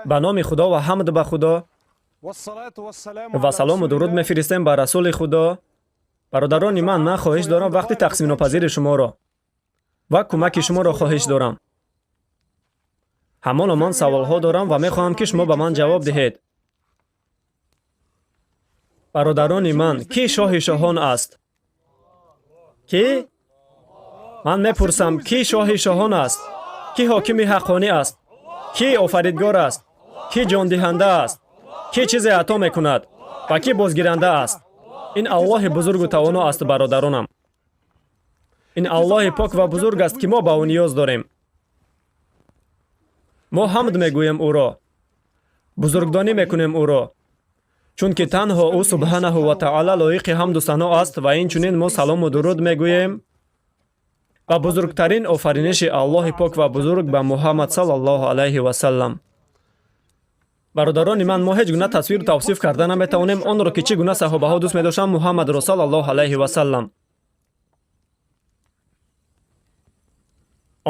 Ба номи Худо ва ҳамд ба Худо ва салому дуруд мефиристем ба Расули Худо. Бародарони ман, ман хоҳиш дорам вақти тақсимнопазири шуморо ва кӯмаки шуморо хоҳиш дорам. Ҳамоно ман саволҳо дорам ва мехоҳам, ки шумо ба ман ҷавоб диҳед. Бародарони ман, кӣ шоҳи шоҳон аст? Кӣ? Ман мепурсам, кӣ шоҳи шоҳон аст? Кӣ ҳокими ҳаққонӣ аст? Кӣ офаридгор аст? Кӣ ҷондиҳанда аст? Кӣ чизе ато мекунад ва кӣ бозгиранда аст? Ин Аллоҳи бузургу тавоно аст, бародаронам. Ин Аллоҳи пок ва бузург аст, ки мо ба ӯ ниёз дорем. Мо ҳамд мегӯем ӯро, бузургдонӣ мекунем ӯро, чунки танҳо ӯ субҳанаҳу ва таъала лоиқи ҳамду сано аст. Ва инчунин мо салому дуруд мегӯем ба бузургтарин офариниши Аллоҳи пок ва бузург, ба Муҳаммад саллаллоҳу алайҳи васаллам. Бародарони ман, мо ҳеҷ гуна тасвиру тавсиф карда наметавонем онро, ки чӣ гуна саҳобаҳо дӯст медоштанд Муҳаммадро саллаллоҳу алайҳи васаллам.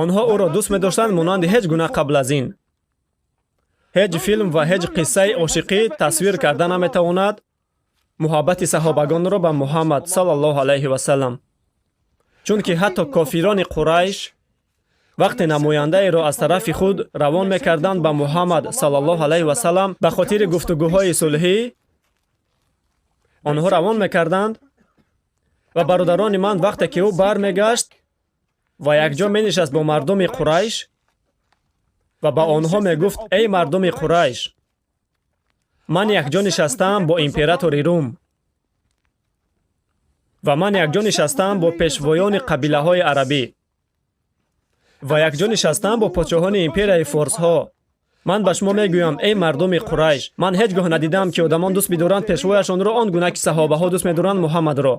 Онҳо ӯро дӯст медоштанд монанди ҳеҷ гуна қабл аз ин. Ҳеҷ филм ва ҳеҷ қиссаи ошиқӣ тасвир карда наметавонад муҳаббати саҳобагонро ба Муҳаммад саллаллоҳу алайҳи васаллам, чунки ҳатто кофирони Қурайш вақте намояндаеро аз тарафи худ равон мекарданд ба Муҳаммад саллаллоҳу алайҳи васаллам ба хотири гуфтугӯҳои сулҳӣ, онҳо равон мекарданд. Ва бародарони ман, вақте ки ӯ бармегашт ва якҷо менишаст бо мардуми Қурайш ва ба онҳо мегуфт: «Эй мардуми Қурайш, ман якҷо нишастаам бо императори Рум ва ман якҷо нишастаам бо пешвоёни қабилаҳои арабӣ ва якҷо нишастаам бо подшоҳони империяи форсҳо. Ман ба шумо мегӯям, эй мардуми Қурайш, ман ҳеҷ гоҳ надидаам, ки одамон дӯст бидоранд пешвояшонро он гуна, ки саҳобаҳо дӯст медоранд Муҳаммадро.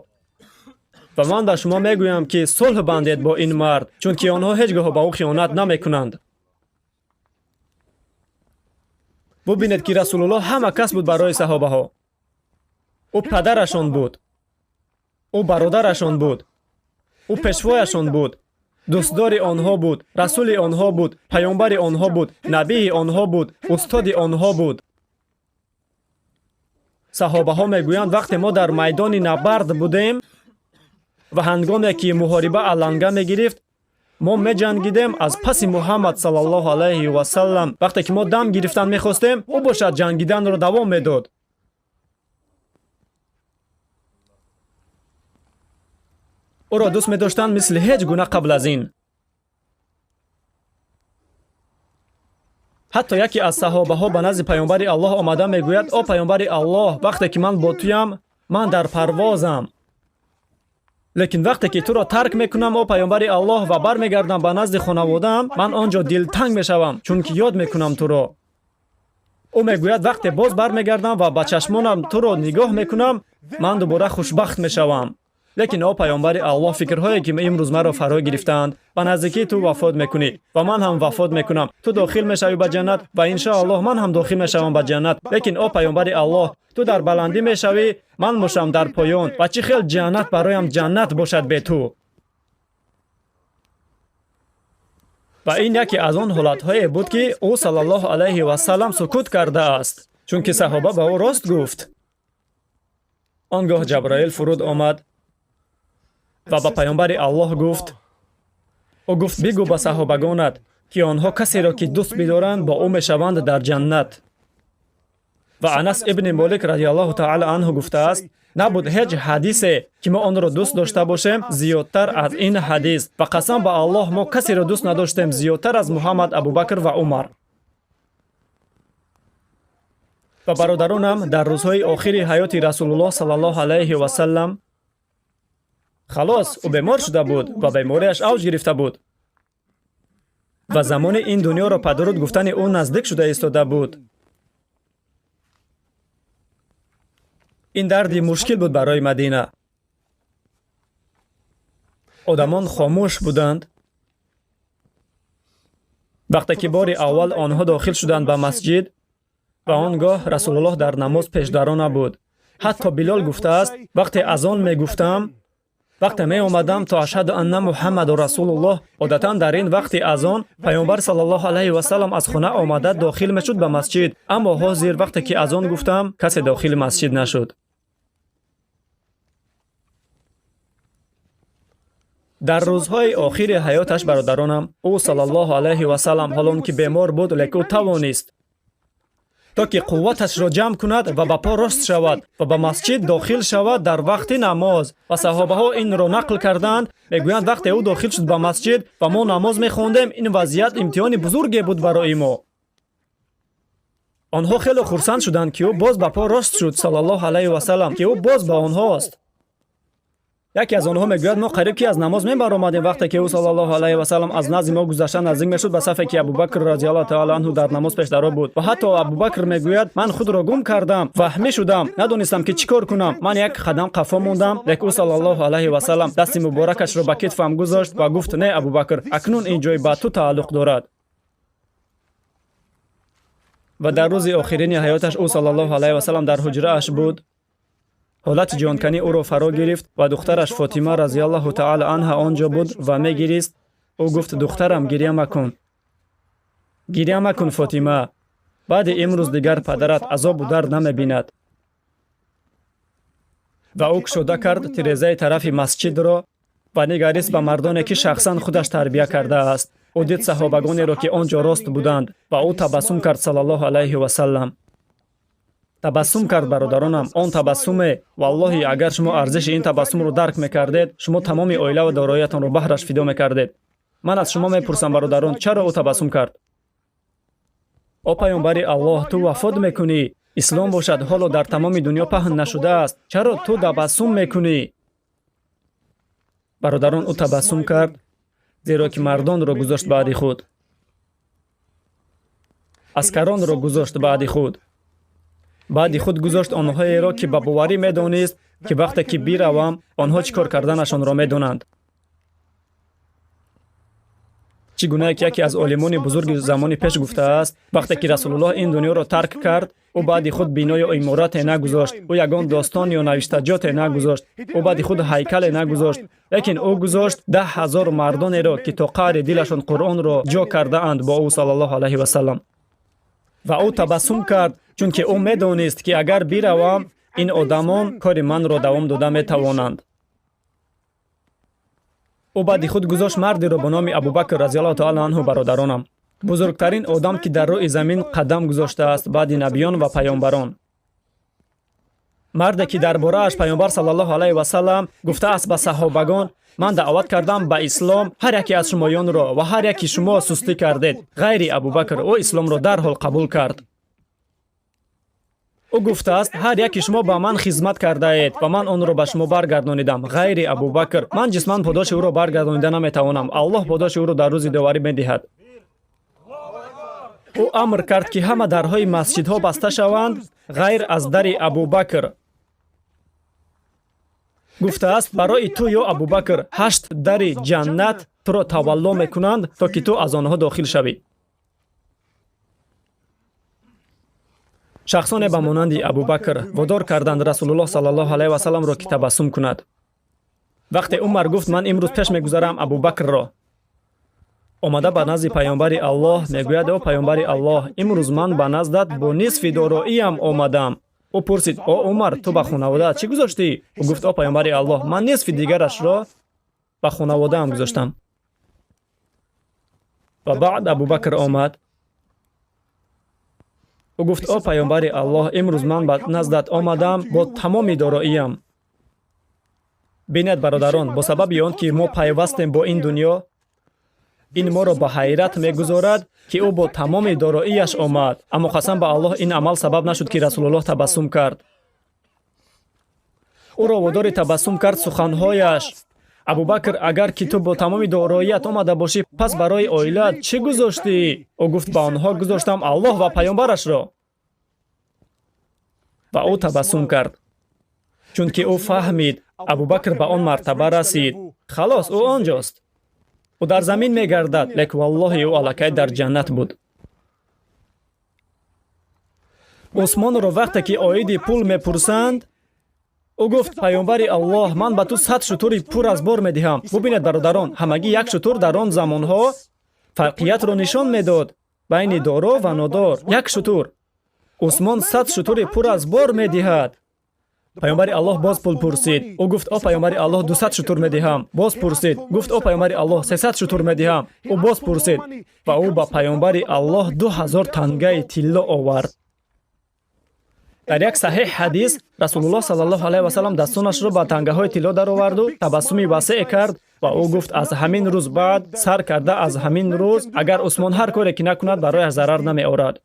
Ва ман ба шумо мегӯям, ки сулҳ бандед бо ин мард, чунки онҳо ҳеҷ гоҳ ба ӯ хиёнат намекунанд.» Бубинед, ки Расулуллоҳ ҳама кас буд барои саҳобаҳо. Ӯ падарашон буд, ӯ бародарашон буд, ӯ пешвояшон буд, дӯстдори онҳо буд, расули онҳо буд, паёмбари онҳо буд, набии онҳо буд, устоди онҳо буд. Саҳобаҳо мегӯянд, вақте мо дар майдони набард будем ва ҳангоме ки муҳориба аланга мегирифт, мо меҷангидем аз паси Муҳаммад саллаллоҳу алайҳи васаллам. Вақте ки мо дам гирифтан мехостем, ӯ бошад ҷангиданро давом медод. Ӯро дӯст медоштанд мисли ҳеҷ гуна қабл аз ин. Ҳатто яке аз саҳобаҳо ба назди паёмбари Аллоҳ омада мегӯяд: «О паёмбари Аллоҳ, вақте ки ман бо туям, ман дар парвозам, лекин вақте ки туро тарк мекунам, о паёмбари Аллоҳ, ва бармегардам ба назди хонаводаам, ман он ҷо дилтанг мешавам, чунки ёд мекунам туро.» Ӯ мегӯяд: «Вақте боз бармегардам ва ба чашмонам туро нигоҳ мекунам, ман дубора хушбахт мешавам. Лекин о паёмбари Аллоҳ, фикрҳое ки имрӯз маро фаро гирифтаанд, ба наздикии ту вафот мекунӣ ва ман ҳам вафот мекунам. Ту дохил мешавӣ ба ҷаннат ва иншоаллоҳ ман ҳам дохил мешавам ба ҷаннат. Лекин о паёмбари Аллоҳ, ту дар баландӣ мешавӣ, ман бошам дар поён, ва чӣ хел ҷаннат бароям ҷаннат бошад бе ту?» Ва ин яке аз он ҳолатҳое буд, ки ӯ саллаллоҳу алайҳи васаллам сукут кардааст, чунки саҳоба ба ӯ рост гуфт. Он гоҳ Ҷабраил фуруд омад ва ба паёмбари Аллоҳ гуфт. Ӯ гуфт: «Бигӯ ба саҳобагонат, ки онҳо касеро ки дӯст бидоранд, бо ӯ мешаванд дар ҷаннат.» Ва Анас ибни Молик радиаллоҳу таала анҳу гуфтааст: набуд ҳеҷ ҳадисе, ки мо онро дӯст дошта бошем зиёдтар аз ин ҳадис, ва қасам ба Аллоҳ, мо касеро дӯст надоштем зиёдтар аз Муҳаммад, Абубакр ва Умар. Ва бародаронам, дар рӯзҳои охири ҳаёти Расулуллоҳ саллаллоҳу алайҳи васаллам, халос, ӯ бемор шуда буд ва бемориаш авҷ гирифта буд ва замони ин дунёро падаруд гуфтани ӯ наздик шуда истода буд. Ин дарди мушкил буд барои Мадина. Одамон хомӯш буданд. Вақте ки бори аввал онҳо дохил шуданд ба масҷид, ва он гоҳ Расулуллоҳ дар намоз пешдаро набуд. Ҳатто Билол гуфтааст: вақте азон мегуфтам, Вақте меомадам то ашҳаду анна Муҳаммаду расулуллоҳ, одатан дар ин вақти азон паёмбар саллаллоҳу алайҳи васаллам аз хона омада дохил мешуд ба масҷид. Аммо ҳозир вақте ки азон гуфтам, касе дохили масҷид нашуд. Дар рӯзҳои охири ҳаёташ, бародаронам, ӯ саллаллоҳу алайҳи васаллам ҳолон ки бемор буд, лек ӯ тавонист то ки қувваташро ҷамъ кунад ва ба по рост шавад ва ба масҷид дохил шавад дар вақти намоз. Ва саҳобаҳо инро нақл карданд, мегӯянд вақте ӯ дохил шуд ба масҷид ва мо намоз мехондем, ин вазъият имтиҳони бузурге буд барои мо. Онҳо хеле хурсанд шуданд, ки ӯ боз ба по рост шуд саллаллоҳу алайҳи васаллам, ки ӯ боз ба онҳост. Яке аз онҳо мегӯяд, мо қариб ки аз намоз мебаромадем вақте ки ӯ саллаллоҳу алайҳи васаллам аз назди мо гузашта наздик мешуд ба сафе ки Абубакр разияллоҳу таала анҳу дар намоз пешдаро буд. Ва ҳатто Абубакр мегӯяд, ман худро гум кардам, ваҳмӣ шудам, надонистам ки чӣ кор кунам. Ман як қадам қафо мондам, лек ӯ саллаллоҳу алайҳи васаллам дасти муборакашро ба китфам гузошт ва гуфт, не Абубакр, акнун ин ҷой ба ту тааллуқ дорад. Ва дар рӯзи охирини ҳаёташ ӯ саллаллоҳу алайҳи васаллам дар ҳуҷрааш буд. Ҳолати ҷонканӣ ӯро фаро гирифт ва духтараш Фотима разияллоҳу таала анҳа он ҷо буд ва мегирист. Ӯ гуфт, духтарам, гиря макун, гиря макун, Фотима, баъди имрӯз дигар падарат азобу дард намебинад. Ва ӯ кушода кард тирезаи тарафи масҷидро ва нигарист ба мардоне ки шахсан худаш тарбия кардааст. Ӯ дид саҳобагонеро, ки он ҷо рост буданд, ва ӯ табассум кард саллаллоҳу алайҳи васаллам. Табассум кард, бародаронам, он табассуме, валлоҳи, агар шумо арзиши ин табассумро дарк мекардед, шумо тамоми оила ва дороиятонро баҳраш фидо мекардед. Ман аз шумо мепурсам, бародарон, чаро ӯ табассум кард? О паёмбари Аллоҳ, ту вафот мекунӣ, ислом бошад ҳоло дар тамоми дунё паҳн нашудааст, чаро ту табассум мекунӣ? Бародарон, ӯ табассум кард, зеро ки мардонро гузошт баъди худ, аскаронро гузошт баъди худ, баъди худ гузошт онҳоеро, ки ба боварӣ медонист, ки вақте ки биравам, онҳо чӣ кор карданашонро медонанд. Чӣ гунае ки яке аз олимони бузурги замони пеш гуфтааст, вақте ки Расулуллоҳ ин дунёро тарк кард, ӯ баъди худ бино ё иморате нагузошт, ӯ ягон достон ё навиштаҷоте нагузошт, ӯ баъди худ ҳайкале нагузошт, лекин ӯ гузошт 10 000 мардонеро, ки то қаъри дилашон Қуръонро ҷо кардаанд бо ӯ саллаллоҳу алайҳи васаллам. Ва ӯ табассум кард, чунки ӯ медонист, ки агар биравам, ин одамон кори манро давом дода метавонанд. Ӯ баъди худ гузошт мардеро ба номи Абубакр разияллоҳу таала анҳу. Бародаронам, бузургтарин одам, ки дар рӯи замин қадам гузоштааст баъди набиён ва паёмбарон, марде ки дар борааш паёмбар саллаллоҳу алайҳи васаллам гуфтааст ба саҳобагон, ман даъват кардам ба ислом ҳар яке аз шумоёнро ва ҳар яки шумо сустӣ кардед, ғайри Абубакр, ӯ исломро дарҳол қабул кард. Ӯ гуфтааст, ҳар яки шумо ба ман хизмат кардаед ва ман онро ба шумо баргардонидам, ғайри Абубакр. Ман ҷисман подоши ӯро баргардонида наметавонам, Аллоҳ подоши ӯро дар рӯзи доварӣ медиҳад. Ӯ амр кард, ки ҳама дарҳои масҷидҳо баста шаванд, ғайр аз дари Абубакр. Гуфтааст, барои ту, ё Абубакр, 8 дари ҷаннат туро тавалло мекунанд, то ки ту аз онҳо дохил шавӣ. Шахсоне ба монанди Абубакр водор карданд Расулуллоҳ саллаллоҳу алайҳи васалламро, ки табассум кунад. Вақте Умар гуфт, ман имрӯз пеш мегузарам Абубакрро, омада ба назди паёмбари Аллоҳ мегӯяд, о паёмбари Аллоҳ, имрӯз ман ба наздат бо нисфи дороиям омадам. Ӯ пурсид, о Умар, ту ба хонаводаат чӣ гузоштӣ? Ӯ гуфт, о паёмбари Аллоҳ, ман нисфи дигарашро ба хонаводаам гузоштам. Ва баъд Абубакр омад. Ӯ гуфт, о паёмбари Аллоҳ, имрӯз ман ба наздат омадам бо тамоми дороиям. Бинед, бародарон, бо сабаби он ки мо пайвастем бо ин дунё, ин моро ба ҳайрат мегузорад, ки ӯ бо тамоми дороияш омад. Аммо қасам ба Аллоҳ, ин амал сабаб нашуд, ки Расулуллоҳ табассум кард. Ӯро водори табассум кард суханҳояш. Абубакр, агар ки ту бо тамоми дороият омада бошӣ, пас барои оилаат чӣ гузоштӣ? Ӯ гуфт, ба онҳо гузоштам Аллоҳ ва паёмбарашро. Ва ӯ табассум кард, чунки ӯ фаҳмид, Абубакр ба он мартаба расид, халос, ӯ он ҷост, ӯ дар замин мегардад, лек валлоҳи, ӯ аллакай дар ҷаннат буд. Усмонро вақте ки оиди пул мепурсанд, ӯ Ӯ гуфт: «Паёмбари Аллоҳ, ман ба ту 100 шутури пур аз бор медиҳам». Бубинед, бародарон, ҳамагӣ як шутур дар он замонҳо фарқиятро нишон медод байни доро ва нодор. Як шутур. Усмон 100 шутури пур аз бор медиҳад. Паёмбари Аллоҳ боз пул пурсид. Ӯ гуфт: «О паёмбари Аллоҳ, 200 шутур медиҳам». Боз пурсид, гуфт: «О паёмбари Аллоҳ, 300 шутур медиҳам». Ӯ боз пурсид ва ӯ ба паёмбари Аллоҳ 2000 тангаи тилло овард. Дар як саҳеҳ ҳадис Расулуллоҳ саллаллоҳу алайҳи васаллам дастонашро ба тангаҳои тилло дароварду табассуми васеъ кард ва ӯ гуфт: «Аз ҳамин рӯз баъд сар карда, аз ҳамин рӯз, агар Усмон ҳар коре ки накунад, барояш зарар намеорад».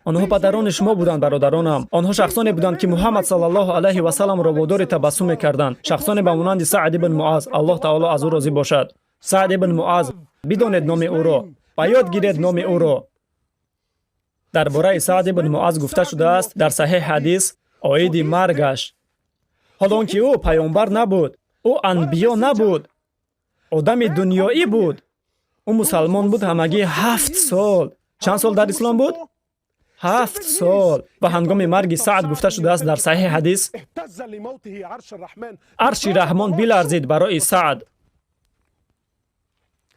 Онҳо падарони шумо буданд, бародаронам. Онҳо шахсоне буданд, ки Муҳаммад саллаллоҳу алайҳи васалламро водори табассум мекарданд. Шахсоне ба монанди Саъд ибн Муаз, Аллоҳ таоло аз ӯ розӣ бошад. Саъд ибн Муаз, бидонед номи ӯро, ба ёд гиред номи ӯро. Дар бораи Саъд ибн Муаз гуфта шудааст дар саҳеҳ ҳадис оиди маргаш, ҳол он ки ӯ паёмбар набуд, ӯ анбиё набуд, одами дунёӣ буд. Ӯ мусалмон буд ҳамагӣ 7 сол. Чанд сол дар ислом буд? 7 сол. Ва ҳангоми марги Саъд гуфта шудааст дар саҳеҳ ҳадис: арши Раҳмон биларзид барои Саъд.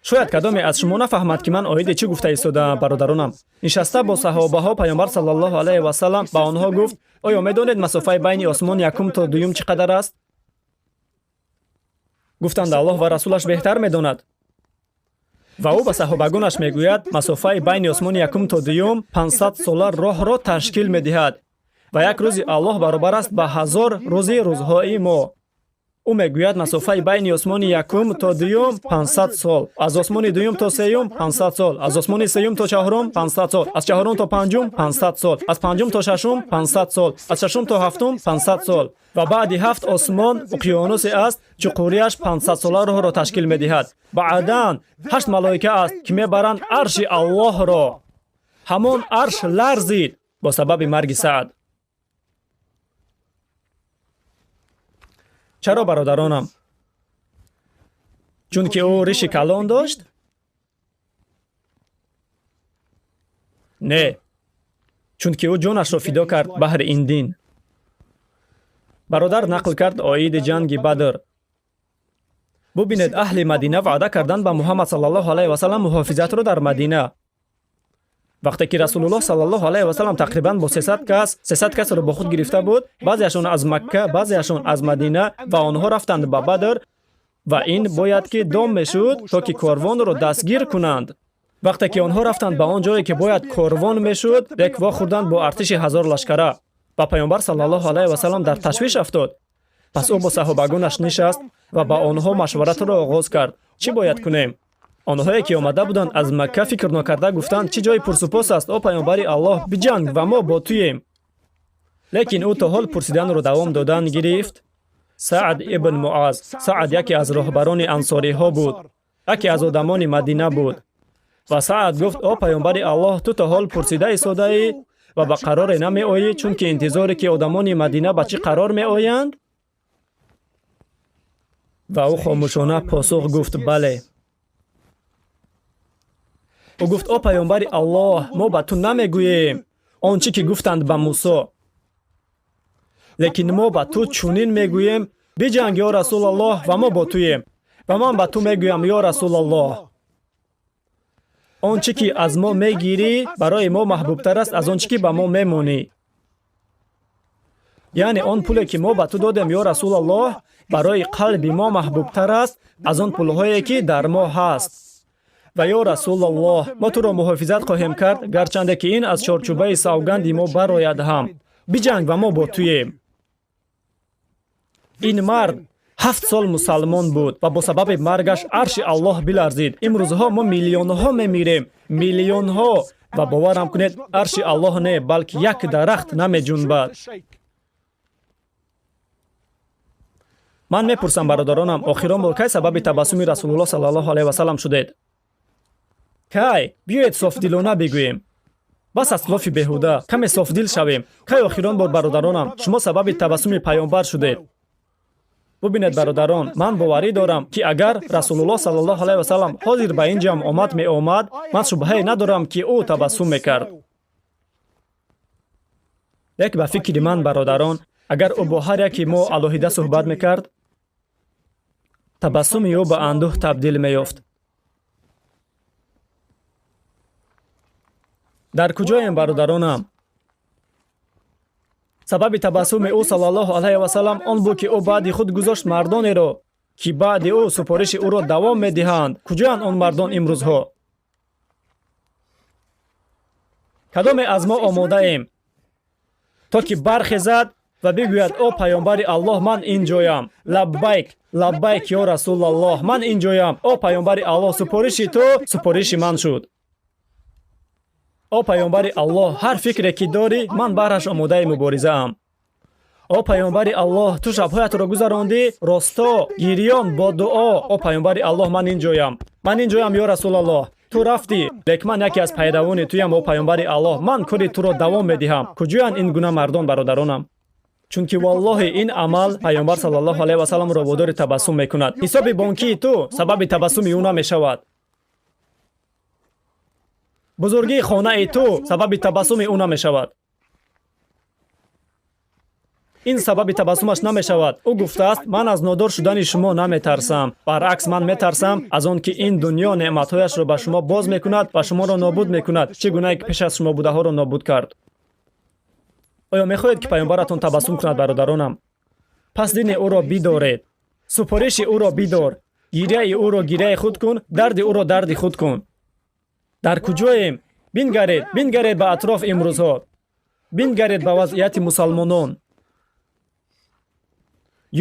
Шояд кадоме аз шумо нафаҳмад, ки ман оиди чӣ гуфта истодаам. Бародаронам, нишаста бо саҳобаҳо, паёмбар саллаллоҳу алайҳи васаллам ба онҳо гуфт: «Оё медонед, масофаи байни осмони якум то дуюм чӣ қадар аст?» Гуфтанд: «Аллоҳ ва расулаш беҳтар медонад». Ва ӯ ба саҳобагонаш мегӯяд: «Масофаи байни осмони якум то дуюм 500 сола роҳро ташкил медиҳад ва як рӯзи Аллоҳ баробар аст ба 1000 рӯзи рӯзҳои мо». Ӯ мегӯяд: масофаи байни осмони якум то дуюм 500 сол, аз осмони дуюм то сеюм 500 сол, аз осмони сеюм то чаҳорум 500 сол, аз чаҳорум то панҷум 500 сол, аз панҷум то шашум 500 сол, аз шашум то ҳафтум 500 сол ва баъди ҳафт осмон уқёнусе аст, чуқуриаш 500 сола роҳро ташкил медиҳад. Баъдан ҳашт малоика аст, ки мебаранд арши Аллоҳро. Ҳамон арш ларзид бо сабаби марги Саъд. Чаро, бародаронам? Чунки ӯ риши калон дошт? Не, чунки ӯ ҷонашро фидо кард баҳри ин дин. Бародар нақл кард оиди ҷанги Бадр. Бубинед, аҳли Мадина ваъда карданд ба Муҳаммад саллаллоҳу алайҳи васаллам муҳофизатро дар Мадина. Вақте ки Расулуллоҳ саллаллоҳу алайҳи васаллам тақрибан бо 300 кас, 300 касро бо худ гирифта буд, баъзеашон аз Макка, баъзеашон аз Мадина, ва онҳо рафтанд ба Бадр ва ин бояд ки дом мешуд, то ки корвонро дастгир кунанд. Вақте ки онҳо рафтанд ба он ҷое, ки бояд корвон мешуд, лек вохӯрданд бо артиши ҳазор лашкара ва паёмбар саллаллоҳу алайҳи васаллам дар ташвиш афтод. Пас ӯ бо саҳобагонаш нишаст ва ба онҳо машваратро оғоз кард: чӣ бояд кунем? Онҳое ки омада буданд аз Макка, фикр нокарда гуфтанд: «Чӣ ҷои пурсупос аст, о паёмбари Аллоҳ, биҷанг ва мо бо туем». Лекин ӯ то ҳол пурсиданро давом додан гирифт. Саъд ибн Муаз, Саъд яке аз роҳбарони ансориҳо буд, яке аз одамони Мадина буд. Ва Саъд гуфт: «О паёмбари Аллоҳ, ту то ҳол пурсида истодаӣ ва ба қароре намеоӣ, чунки интизоре, ки одамони Мадина ба чӣ қарор меоянд?» Ва ӯ хомӯшона посух гуфт: «Бале». Ӯ гуфт: «О паёмбари Аллоҳ, мо ба ту намегӯем он чӣ ки гуфтанд ба Мусо, лекин мо ба ту чунин мегӯем: биҷанг, ё Расулаллоҳ, ва мо бо туем. Ва ман ба ту мегӯям, ё Расулаллоҳ, он чӣ ки аз мо мегирӣ, барои мо маҳбубтар аст аз он чӣ ки ба мо мемонӣ. Яъне он пуле, ки мо ба ту додем, ё Расулаллоҳ, барои қалби мо маҳбубтар аст аз он пулҳое, ки дар мо ҳаст. Ва ё Расулаллоҳ, мо туро муҳофизат хоҳем кард, гарчанде ки ин аз чорчӯбаи савганди мо барояд ҳам. Биҷанг ва мо бо туем». Ин мард 7 сол мусалмон буд ва бо сабаби маргаш арши Аллоҳ биларзид. Имрӯзҳо мо миллионҳо мемирем, миллионҳо, ва боварам кунед, арши Аллоҳ не, балки як дарахт намеҷунбад. Ман мепурсам, бародаронам, охирон бор кай сабаби табассуми Расулуллоҳ саллаллоҳу алайҳи васаллам шудед? Кай? Биёед софдилона бигӯем. Бас аз лофи беҳуда, каме софдил шавем. Кай охирон бор, бародаронам, шумо сабаби табассуми паёмбар шудед? Бубинед, бародарон, ман боварӣ дорам, ки агар Расулуллоҳ саллаллоҳу алайҳи васаллам ҳозир ба ин ҷамъ омад меомад, ман шубҳае надорам, ки ӯ табассум мекард. Лек ба фикри ман, бародарон, Агар ӯ бо ҳар яки мо алоҳида суҳбат мекард, табассуми ӯ ба андӯҳ табдил меёфт. Дар куҷоем, бародаронам? Сабаби табассуми ӯ саллаллоҳу алайҳи васаллам он буд, ки ӯ баъди худ гузошт мардонеро, ки баъди ӯ супориши ӯро давом медиҳанд. Куҷоянд он мардон имрӯзҳо? Кадоме аз мо омодаем, то ки бархезад ва бигӯяд: «О паёмбари Аллоҳ, ман ин ҷоям. Лаббайк, лаббайк, ё Расулаллоҳ, ман ин ҷоям. О паёмбари Аллоҳ, супориши ту супориши ман шуд. О паёмбари Аллоҳ, ҳар фикре ки дорӣ, ман баҳраш омодаи муборизаам. О паёмбари Аллоҳ, ту шабҳоятро гузарондӣ росто, гирён бо дуо. О паёмбари Аллоҳ, ман ин ҷоям. Ман ин ҷоям, ё Расулаллоҳ. Ту рафтӣ, лек ман яке аз пайравони туям, о паёмбари Аллоҳ. Ман кори туро давом медиҳам». Куҷоянд ин гуна мардон, бародаронам? Чунки валлоҳи, ин амал паёмбар саллаллоҳу алайҳи васалламро водори табассум мекунад. Ҳисоби бонкии ту сабаби табассуми ӯ намешавад. Бузургии хонаи ту сабаби табассуми ӯ намешавад. Ин сабаби табассумаш намешавад. Ӯ гуфтааст: «Ман аз нодор шудани шумо наметарсам, баръакс, ман метарсам аз он ки ин дунё неъматҳояшро ба шумо боз мекунад ва шуморо нобуд мекунад, чӣ гунае ки пеш аз шумо будаҳоро нобуд кард». Оё мехоҳед, ки паёмбаратон табассум кунад, бародаронам? Пас дини ӯро бидоред, супориши ӯро бидор, гиряи ӯро гиряи худ кун, дарди ӯро дарди худ кун. Дар куҷоем? Бингаред, бингаред ба атроф имрӯзҳо, бингаред ба вазъияти мусалмонон.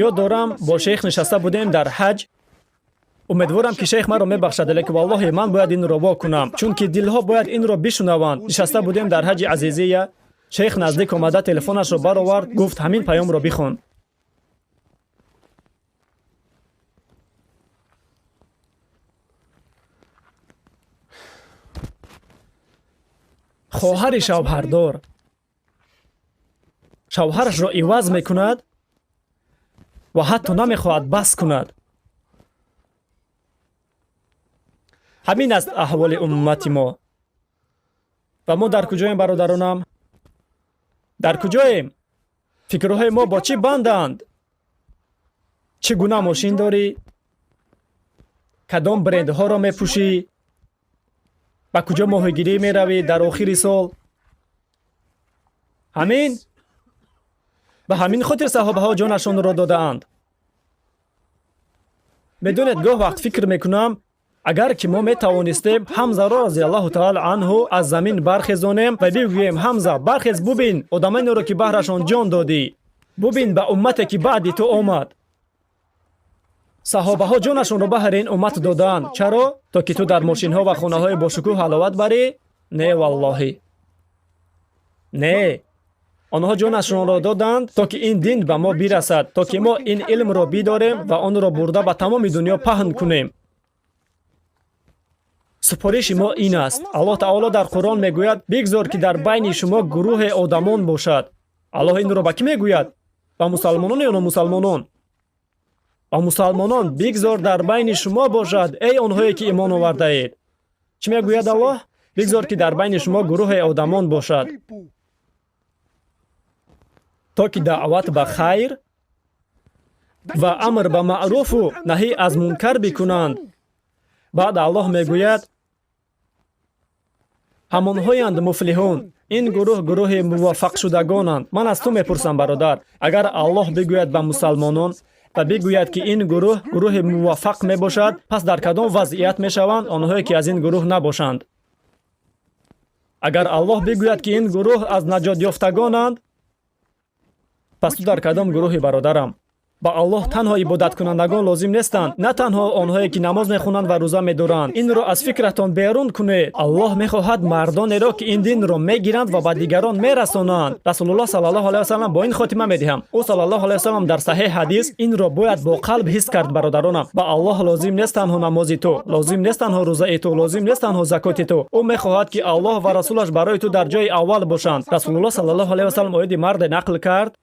Ёд дорам, бо шейх нишаста будем дар ҳаҷ. Умедворам, ки шейх маро мебахшад, лекин валлоҳи, ман бояд инро во кунам, чунки дилҳо бояд инро бишунаванд. Нишаста будем дар ҳаҷи Азизия. Шейх наздик омада, телефонашро баровард, гуфт: «Ҳамин паёмро бихон». Хоҳари шавҳардор шавҳарашро иваз мекунад ва ҳатто намехоҳад бас кунад. Ҳамин аст аҳволи уммати мо. Ва мо дар куҷоем, бародаронам? Дар куҷоем? Фикрҳои мо бо чӣ банданд? Чӣ гуна мошин дорӣ? Кадом брендҳоро мепӯшӣ? Ба куҷо моҳигирӣ меравӣ дар охири сол? Ҳамин. Ба ҳамин хотир саҳобаҳо ҷонашонро додаанд. Медонед, гоҳ вақт фикр мекунам, агар ки мо метавонистем Ҳамзаро разиаллоҳу таала анҳу аз замин бархезонем ва бигӯем: «Ҳамза, бархез, бубин одамонеро, ки баҳрашон ҷон додӣ, бубин ба уммате, ки баъди ту омад. Саҳобаҳо ҷонашонро баҳри ин уммат додаанд. Чаро? То ки ту дар мошинҳо ва хонаҳои бошукӯҳ ҳаловат барӣ? Не, валлоҳӣ, не. Онҳо ҷонашонро доданд, то ки ин дин ба мо бирасад, то ки мо ин илмро бидорем ва онро бурда ба тамоми дунё паҳн кунем. Супориши мо ин аст. Аллоҳ таоло дар Қуръон мегӯяд: «Бигзор, ки дар байни шумо гурӯҳе одамон бошад». Аллоҳ инро ба кӣ мегӯяд? Ба мусалмонон ё номусалмонон? Ба мусалмонон. «Бигзор дар байни шумо бошад, эй онҳое ки имон овардаед». Чӣ мегӯяд Аллоҳ? «Бигзор, ки дар байни шумо гурӯҳе одамон бошад, то ки даъват ба хайр ва амр ба маъруфу наҳӣ аз мункар бикунанд». Баъд Аллоҳ мегӯяд: «Ҳамонҳоянд муфлиҳун». Ин гурӯҳ гурӯҳи муваффақшудагонанд. Ман аз ту мепурсам, бародар: агар Аллоҳ бигӯяд ба мусалмонон ва бигӯяд, ки ин гурӯҳ гурӯҳи муваффақ мебошад, пас дар кадом вазъият мешаванд онҳое, ки аз ин гурӯҳ набошанд? Агар Аллоҳ бигӯяд, ки ин гурӯҳ аз наҷотёфтагонанд, пас ту дар кадом гурӯҳи, бародарам? Ба Аллоҳ танҳо ибодаткунандагон лозим нестанд, на танҳо онҳое, ки намоз мехонанд ва рӯза медоранд. Инро аз фикратон берун кунед. Аллоҳ мехоҳад мардонеро, ки ин динро мегиранд ва ба дигарон мерасонанд. Расулуллоҳ саллаллоҳу алайҳи васаллам, бо ин хотима медиҳам, ӯ саллаллоҳу алайҳи васаллам дар саҳеҳ ҳадис, инро бояд бо қалб ҳис кард, бародаронам. Ба Аллоҳ лозим нест танҳо намози ту, лозим нест танҳо рӯзаи ту, лозим нест танҳо закоти ту. Ӯ мехоҳад, ки Аллоҳ ва расулаш барои ту дар ҷои аввал бошанд. Расулуллоҳ саллаллоҳу алайҳи васаллам оиди марде нақл кард,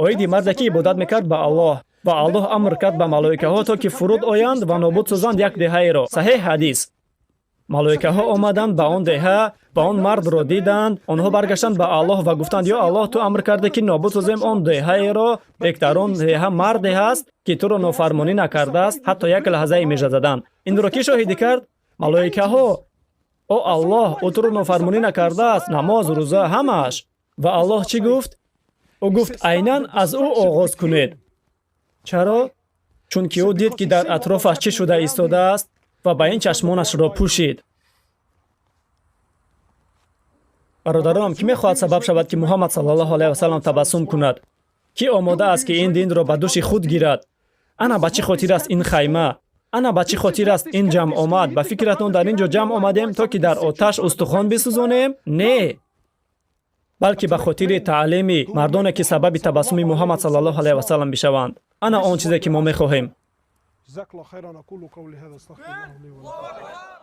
оиди марде, ки ибодат мекард ба Аллоҳ, ва Аллоҳ амр кард ба малоикаҳо, то ки фуруд оянд ва нобуд созанд як деҳаеро. Саҳеҳ ҳадис. Малоикаҳо омаданд ба он деҳа ва он мардро диданд. Онҳо баргаштанд ба Аллоҳ ва гуфтанд: «Ё Аллоҳ, ту амр кардӣ, ки нобуд созем он деҳаеро, лек дар он деҳа марде ҳаст, ки туро нофармонӣ накардааст, ҳатто як лаҳзаи мижа задан». Инро кӣ шоҳидӣ кард? Малоикаҳо. О Аллоҳ, ӯ туро нофармонӣ накардааст, намоз, рӯза, ҳамааш. Ва Аллоҳ чӣ гуфт? Ӯ гуфт: «Айнан аз ӯ оғоз кунед». Чаро? Чунки ӯ дид, ки дар атрофаш чӣ шуда истодааст, ва ба ин чашмонашро пӯшид. Бародаронам, кӣ мехоҳад сабаб шавад, ки Муҳаммад саллаллоҳу алайҳи васаллам табассум кунад? Кӣ омода аст, ки ин динро ба дӯши худ гирад? Ана ба чӣ хотир аст ин хайма, ана ба чӣ хотир аст ин ҷамъомад. Ба фикратон, дар ин ҷо ҷамъ омадем, то ки дар оташ устухон бисӯзонем? Не, балки ба хотири таълими мардоне, ки сабаби табассуми Муҳаммад саллаллоҳу алайҳи васаллам бишаванд. Ана он чизе, ки мо мехоҳем. جزاك الله خيرا. أقول قولي هذا، استغفر الله لي ولكم.